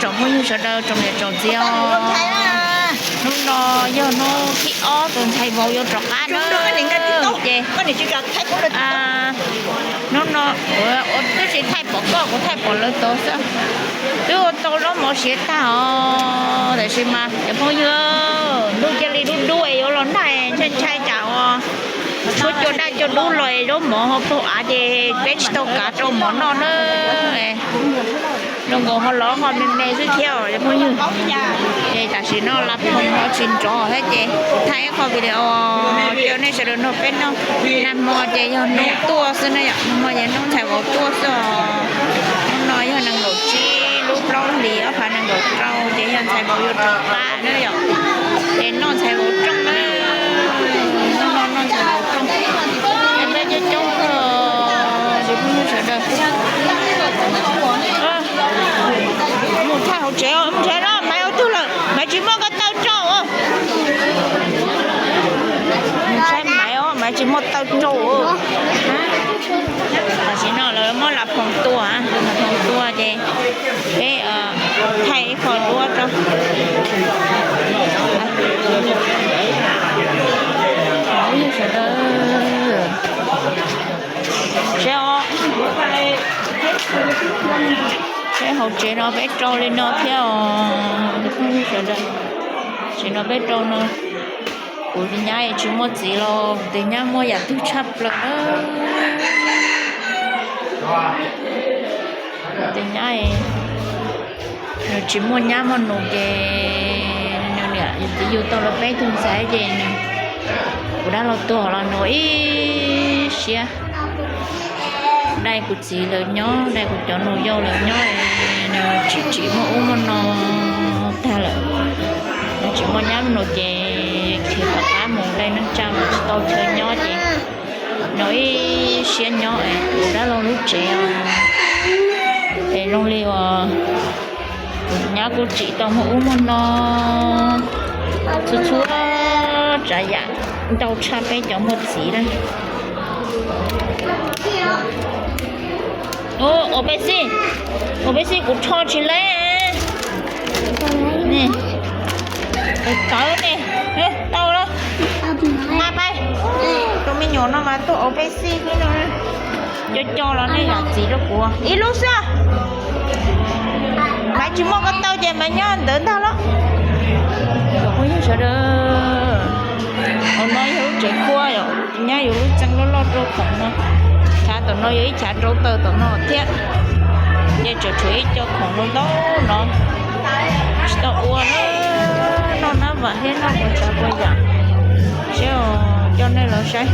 Tsoom phooj ywg sawv daws, tsoom niam tsoom txiv os, hnub no yog hnub thib ob tus ntxhais vauv yuav rov qab na. Ces hnub no kuv twb tsis thaij pom koj, kuv thaij pom lawv tod xwb. Twb ua tau zaub mov siav tag os, tiam sis mas cov phooj ywg, ntuj cia li dub dub es yuav los nag, ntshai ntshai tsam uas tshuab cua daj cua dub los es zaub mov ho puag av ces peb tsis tau kav rau mov noj na. Zoo nkaus ho lov ho me me xwb thiab os cov phooj ywg. Ces tam sim no Lav Phoom ho tsis nrov thiab ces kuv thaij ib qho video rau nej sawv daws nrog peb noj. Nag hmo ces yog hnub tuaj xwb na yom, nag hmo ces hnub ntxhais vauv tuaj xwb os. Hnub no yog nees nkaum tsib lub plaub hlis ob phav nees nkaum rau ces yog ntxhais vauv yuav rov qab na yom. Ces noj ntxhais vauv rooj na, hnub no noj ntxhais vauv rooj. Peb coob coob kawg, cov phooj ywg sawv daws. Mus thaij hauv tsev, mus tsev no, Maiv ua twg lawm, Maiv tsis muaj ko taw rau. Mus saib Maiv os, Maiv tsis muaj taw rau. Tam sim no lawv muab Lav Phoom tua, Lav Phoom tua ces peb thaij ib qho duab rau. Sawv daws, seb os, seb hauv tsev no peb rau li no thiab os. Sawv daws, tsev no peb rau no. Kuv tus nyab tsis muaj txiv los kuv tus nyab muaj yam twg tshaj plaws na. Kuv tus nyab, nws tsis muaj nyab muaj nus ces nws niam yug tau lawv peb tug ntxhais ces nws, kuv dab laug tuag los nws ua ib siab dai kuv txiv lawv nyob, dai kuv cov nus yau lawv nyob, nws tsis tsim muaj ub muaj no tag lawm. Nws tsis muaj nyab muaj nus ces khiav tom qab mus dai neej tsa mas tsis tau chaw nyob ces nws ib siab nyob kuv dab laug lub tsev os. Es zoo li uas kuv nyab kuj tsim tau muaj ub muaj no txhua txhua tsav yam, ntau tshaj peb cov muaj txiv na. Ua peb xij, ua peb xij kuv rho tsis lawm. Tawv ne, tau lawm. Nqa pais. Tus me nyuam no mas tuaj ua peb xij xwb no. Cov cov los nej zam txim rau kuv ib lub xwb. Maiv tsis muaj ko taw ces Maiv nyob ntawd ntag los. Phooj ywg sawv daws, hauv no yog lub tsev kua yom, nyob yus lub txee loj loj rau khoom no. Chav tom no yog ib chav rau taws tom no thiab. Ces tseem tshuav ib co khoom no ntau no tsis tau ua na. Noj nab vam thiab noj puas tsav puas yam. Seb os, coj nej los saib.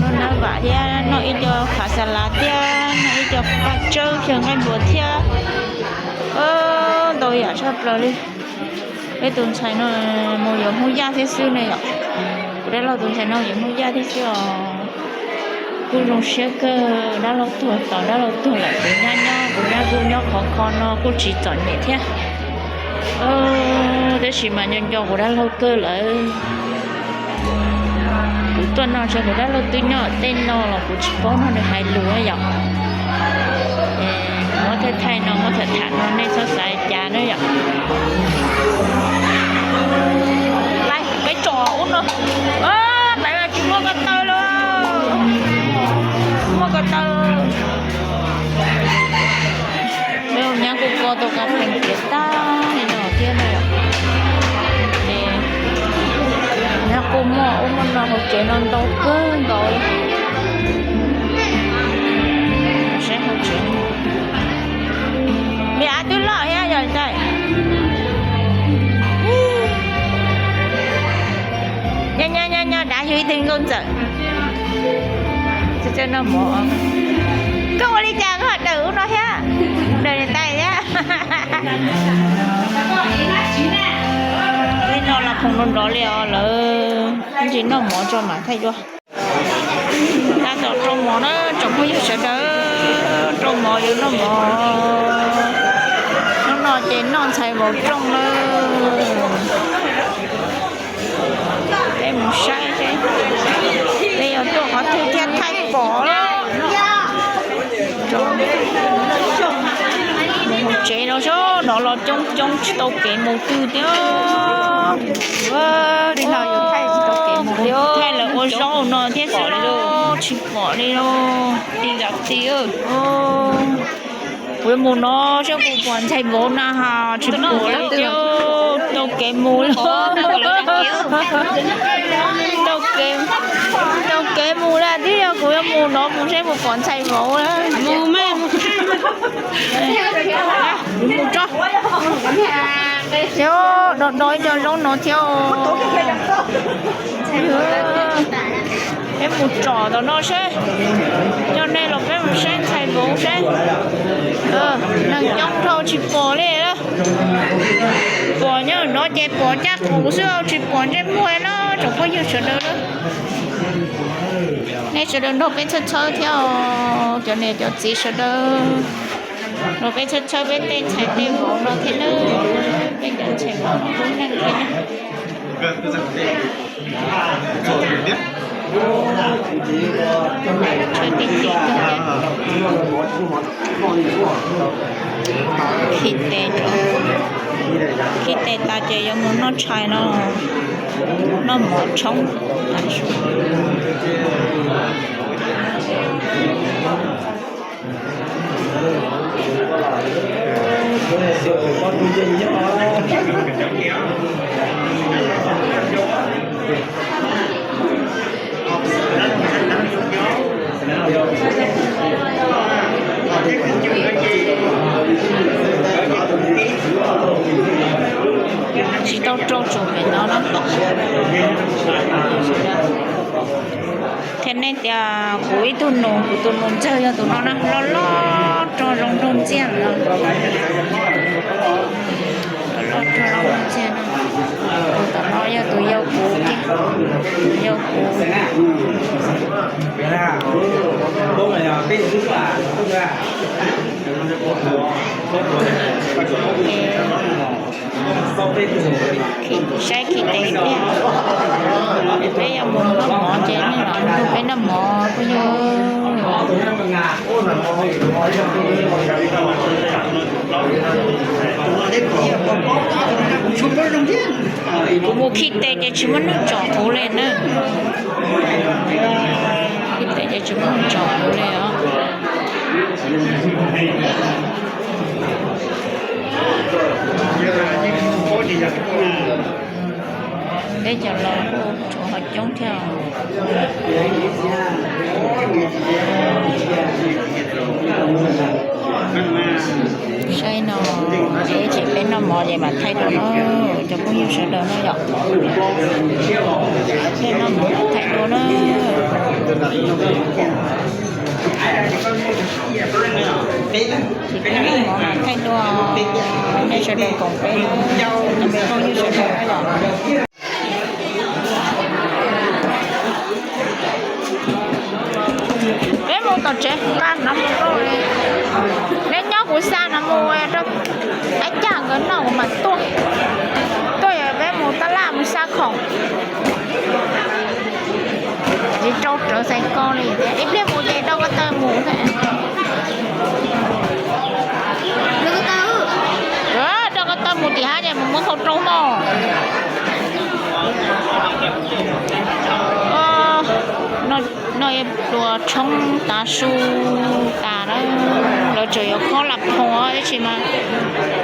Noj nab vam thiab noj ib co khav xa las thiab noj ib co paj tsawb xyaw nqaij npua thiab. Ntau yam tshaj plaws li. Peb tus ntxhais no mus yuav Hmoob Yaj thiab xwb ne yom. Kuv dab laug tus ntxhais no yuav Hmoob Yaj thiab xwb os. Kuj zoo siab kawg, dab laug tuag tos dab laug tuag lawm, kuv nyab nyob, kuv nyab kuj nyob khov kho no kuj tsis txom nyem thiab. Tab sis mas nco nco kuv dab laug kawg lawm. Kuv tuaj no ntshe kuv dab laug twb nyob tej no los kuv tsis paub no nws hais lus yom. Muab thaij thaij no, muab tham tham no nej txhob xav cas na yom. Lais, peb tsom ub no. Lais, tsis muaj ko taw los. Muaj ko taw. Peb ua nyab kuj ko tau kas phees tiav tag li no thiab na. Ces nyab kuj muaj ub muaj no hauv tsev no ntau kawg nkaus li. Saib hauv tsev. Me av twb loj thiab yog tais. Nyob nyob nyob nyob, dav yug ib tug nkauj ntxawm. Noj mov. Koj ua li cas koj daws ub no thiab? Daws niam tais thiab. Tej no los khoom nrov nrov li os lawm. Ib ntsis noj mov tso mam thaij dua. Tab tom rau mov na, tsoom phooj ywg sawv daws, rau mov yuav noj mov. Hnub no ces noj ntxhais vauv rooj na. Peb mus saib seb peb yuav tuaj qhov twg thiaj thaij pom. Mus hauv tsev no Zaub no los coob coob tsis tau kev mus twg thiab. Thaij lawv ua zaub no thiab xwb los tsis pom li lauj. Tim zam tim, kuv yuav mus no saib puas pom ntxhais vauv na has tsis pom lawm thiab. Tau kev mus lawm. Tau kev mus lawm thiab, yog kuv yuav mus no mus saib puas pom ntxhais vauv lawm. Kuv mus tso. Thiab do do ib co zaub no thiab. Peb mus tsom tom no seb, coj nej los peb mus saib ntxhais vauv seb. Neeg coob dhau tsis pom li. Pom nyob no ces pom caj qus xwb, tsis pom ntsej muag na tsoom phooj ywg sawv daws na. Nej sawv daws nrog peb txhawb txhawb thiab, cov niam cov txiv sawv daws, nrog peb txhawb txhawb peb tej ntxhais tej vauv no thiab na. Peb cov ntxhais vauv no lub neej thiab na. Khi tes, khi tes tas ces yuav mus noj tshais no, noj mov tshoob. Tsis tau rau tsuas pem no na. Thiab nej tias kuv ib tug nus, kuv tus nus ntxawg yog tus no na, loj loj rog zoo nraug ntxiag no. Loj loj rog zoo nraug ntxiag no. Tus tom no yog tus yau kuv, tus yau kuv. Saib khi tes ib pliag, peb yuav mus noj mov ces nej los nrog peb noj mov phooj ywg. Kuv mus khi tes ces tsis muaj neeg tsom kuv li na. Khi tes ces tsis muaj neeg tsom kuv li os. Peb cov laus kuj tshuav ho coob thiab. Saib no, ces peb noj mov ces mam thaij dua na, cov phooj ywg sawv daws no yom. Peb noj mov mam thaij dua na. Ces peb noj mov mam thaij dua, nej sawv daws koom peb, cov phooj ywg sawv daws no yom. Peb mus tom tsev, nqa no mus rau, neb nyob kuv xa no mus rau, ib cag nkawd noj kuv mam tuaj. Tuaj yog peb mus tab laj mus xa khoom. Tsis rau rawv xais ko li thiab, ib pliag mus ces rau ko taw mus thiab. Rau ko taw mus tim hab ces mus muab khau rau mog. No pluas tshoob tav su tas na, lawv tseem yuav khob las phoom tab sis mas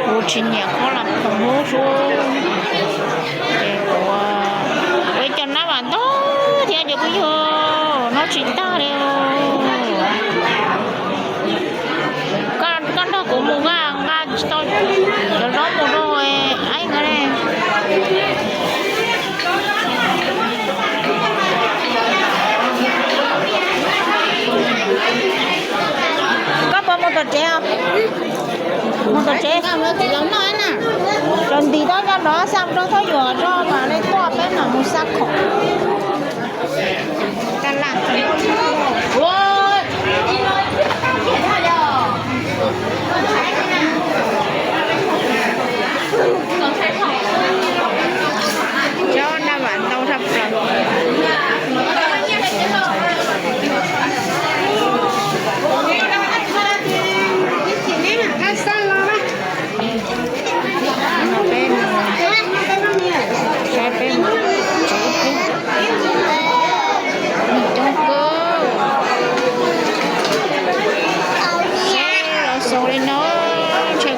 kuv tsis nyiam khob las phoom lub suab. Ces kuv ua ib co nab vam ntau thiab cov phooj ywg, noj tsis tag li. Koj nrog kuv mus, koj nqa tsis tau cov zaub mus rau eeb nkawd ne. Koj puas mus tom tsev? Mus tom tsev. Los ntim rau nyob no xa mus rau thawj yuam tso mam li tuaj peb mam mus xa khoom. Tab laj. Cov nab vam ntau tshaj plaws.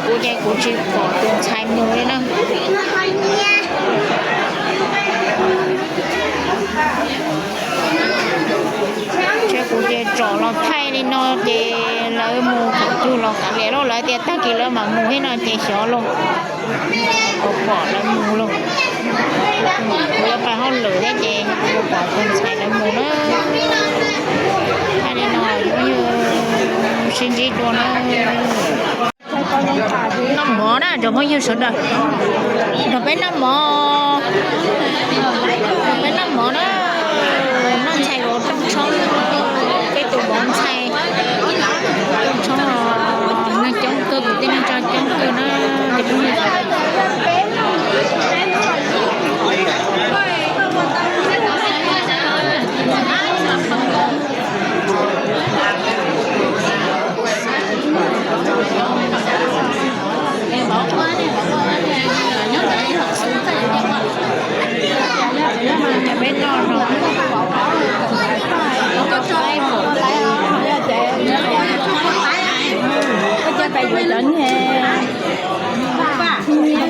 Kuv ces kuv tsis pom tus ntxhais mus li na. Ces kuv ces tsom los thaij li no ces lawv mus thaum twg los kav liam lauj, lawv tias tag kis lawv mam mus thiab no ces xyov lauj. Kuv pom lawv mus lauj. Kuv yuav pais hauj lwm thiab ces kuv pom tus ntxhais lawv mus na. Thaij li no yuav yog sib ntsib dua na. Noj mov na cov phooj ywg sawv daws, nrog peb noj mov, nrog peb noj mov na. Noj ntxhais los rooj tshoob, peb tus vauv ntxhais rooj tshoob los neeg coob kawg, kwv tij neej tsa coob kawg na. Peb noj no,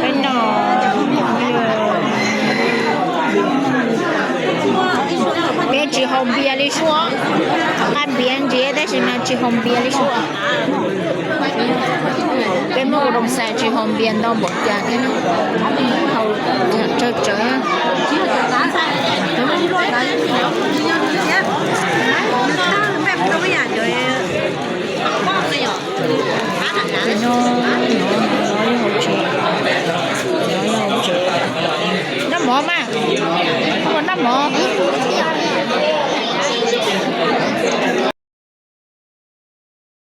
peb noj, peb tsis haus npias li sub, nqa npias ntsiav tab sis mas tsis haus npias li sub. Peb Hmoob ua doo xais tsis haus npias ntau npaum cas thiab, haus tsawg tsawg. Noj mov mas, noj mov.